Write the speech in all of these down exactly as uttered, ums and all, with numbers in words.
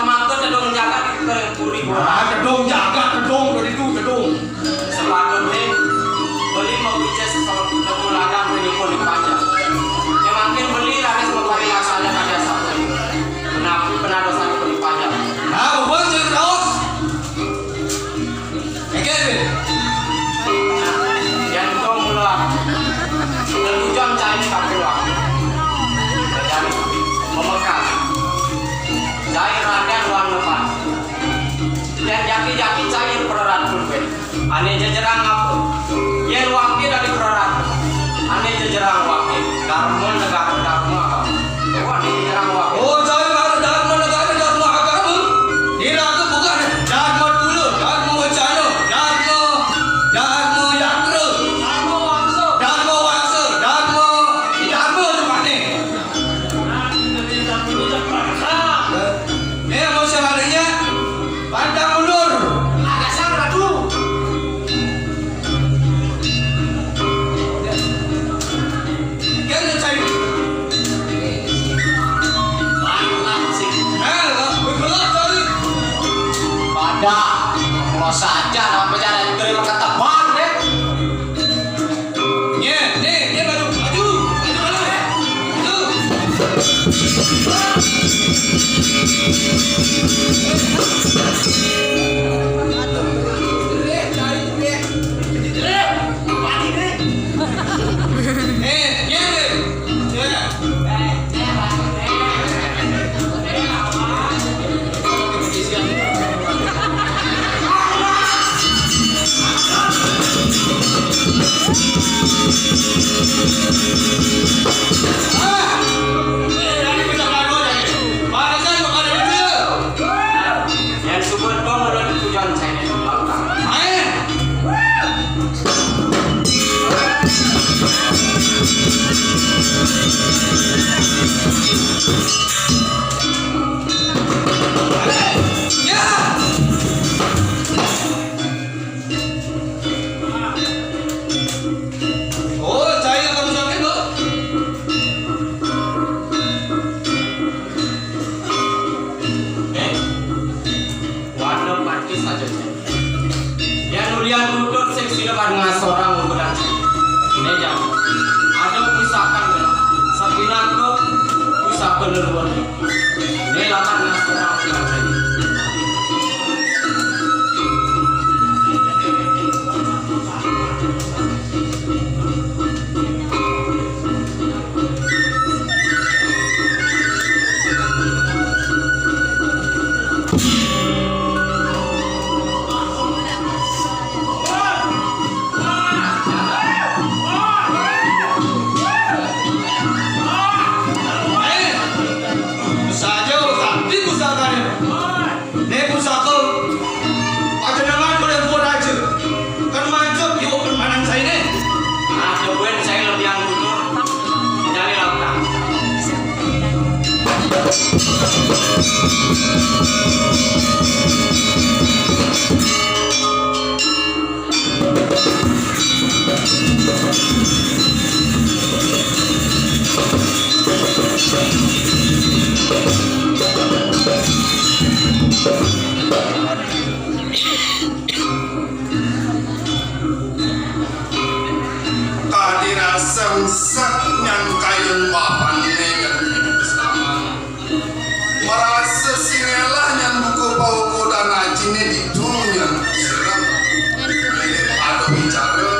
Maka tedung jagat di Kering Puri. Ah, tedung jagat, tedung, tedung itu, tedung. Sepatutnya beli mau bicas sesuatu temu ladang ini pun dipajang. Yang makin beli rakyat mau cari rasanya pada satu. Kenapa pernah dosa pun dipajang? Nah, betul, Cik Raus. Oke, Bin. Yang kau mula. Tujuan cari tak keluar. Dan memegang. Cai raden wan lepas. Yen jaki-jaki cai pererat pulpen. Ane jejerang apa? Yen waki dari pererat. Ane jejerang waki. Dharma negara dharma apa? Dewa ane jejerang waki. Oh, cai negara dharma negara dharma apa? Ira aku bukan dharma dulu, dharma wacana, dharma, dharma yakra. Dharma wangsa. Dharma wangsa, dharma, dharma tu mana? Ini yang mau sebenarnya pantang mundur. Agak sang ratu. Kan cai. Baiklah sih. Eh, betul cai. Pada, kalau saja namanya ada yang terima kata ban, ya. Nye, nye, nye, maju, maju, maju, maju, maju. Nye, nye, nye. Yang subur kau menurut tujuan saya. Oh, cai kamu sakit, Dok? Eh, warna pati saja, cai. Yang ulian tutur sing sida pada ngasorang ukuran, cai. Ini jam. Ada pusaka, sapinaka pusaka leluhur. Ini lawan ngasorang ukuran, cai. Saja, sakti pusakanya. Né pusaka, panjenengan boleh buat aja. Kan mancep, yuk, permainan saya ini. Ada buat saya lebih anggur. Dari lautan. Kadi rasa engsek nyangkayon bapané yang hidup bersama. Merasa singelah nyan buka paukudan ajiné ditu nyan sirep. Ada bicara.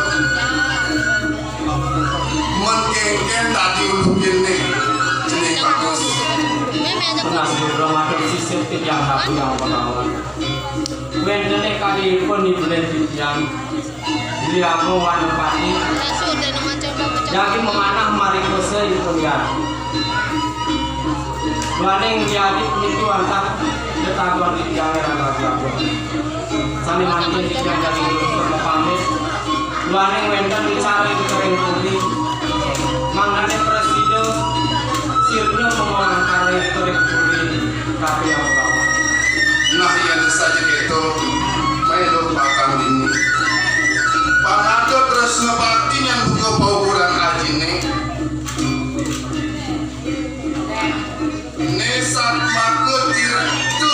Mengkengken tadi untuk ini. Jenis bagus. Pernah sebelum ada sisip tiang satu yang pertama. Wénten kadi ipun ibuné titiang, Beli Agung Wanepati, jagi memanah marikosa ipun ya. Duaning wiadi puniki wantah tetagon titiang Rangga Agung. Sané mangkin titiang jagi pamit. Duaning wénten wicara ing Kering Puri, mangdané prasida sirna mangangkara ing Kering Puri, Ratu Yang Pertama. Nah, yén saja kéto, melu pakan dini. Panada tresna bakti nyang buka paukuran ajiné. Né satmaka tirta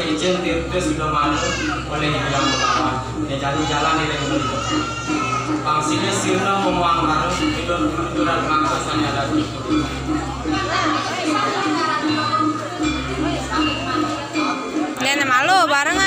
Ijin tirta sida mara olih Hyang Bengawan. Ya, jani jalan ireng beli. Pang sida sirna mamuang mara, ida tuturan mangkasane adat. Dene malu bareng